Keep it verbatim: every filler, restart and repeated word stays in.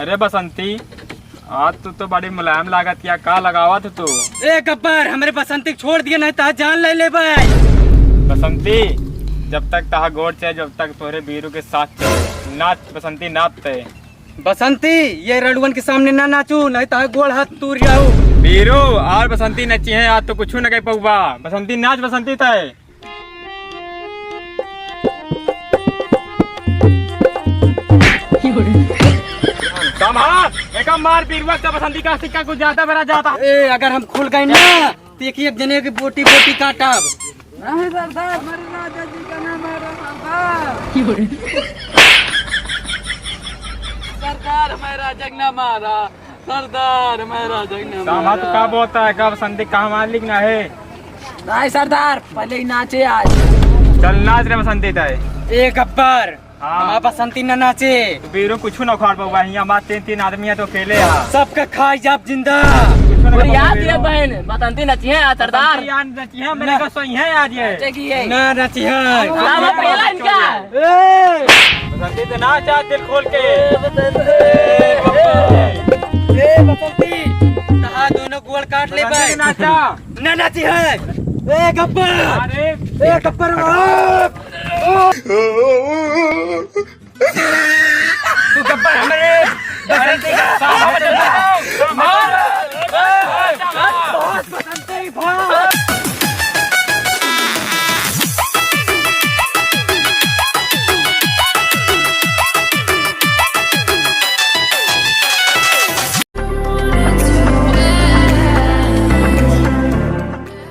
अरे बसंती, आज तू तो बड़ी मुलायम लागत या, का लगावत तू? ए गब्बर, हमरे बसंती के छोड़ दिया, नहीं तो जान ले लेबै। बसंती, जब तक तहा गोड़ चाहे, जब तक तोहरे बीरू के साथ चाहे, नाच बसंती, नाच तय। बसंती, ये रड़ुअन के सामने ना नाचू, नहीं तो गोड़ हाथ तूर जाऊ। बीरू और बसंती नचिहैं, आज तो कुछ न कह पउबा। बसंती नाच, बसंती तय। संभाल, एका मार बीरुआ के, बसंती का सिक्का कुछ ज्यादा बड़ा जाता। ए, अगर हम खुल गए ना, तो एक, एक जने की बोटी बोटी काटब। नहीं सरदार, हमारे राजा जी का नाम है सरदार। सरदार, हमारे राजा का नाम आ रहा। सरदार, मैं राजा के नाम सामा, तू का बोलता है? का बसंती कहाँ मालिक ना है? नहीं सरदार, पहले ही नाचे आज। चल नाच रे बसंती तय। ए गब्बर, हाँ। हमार बसंती ना नाचे। तू बीरू कुछ ना उखाड़ पउबा, हियाँ हमार तीन, तीन आदमी है तो अकेले है। सबका खाई जाब जिंदा। कुछ ना और याद पउबा ये बीरू। बहन, बसंती नचिहैं आज सरदार। बसंती यार नचिहैं, मेरे ना। को सही है आज ये। नचेगी ये। ना नचिहैं। सामा पहला इनका। ए! बसंती तो नाच आज दिल खोल के। ए बसंती, तहा दोनों गोड़ काट ले बसंती भाई। नाचा। ना नाचिहैं। ए गब्बर। अरे। ए गब्बर। तू गब्बर हमरे बसंती का साथ। बसंती भाग।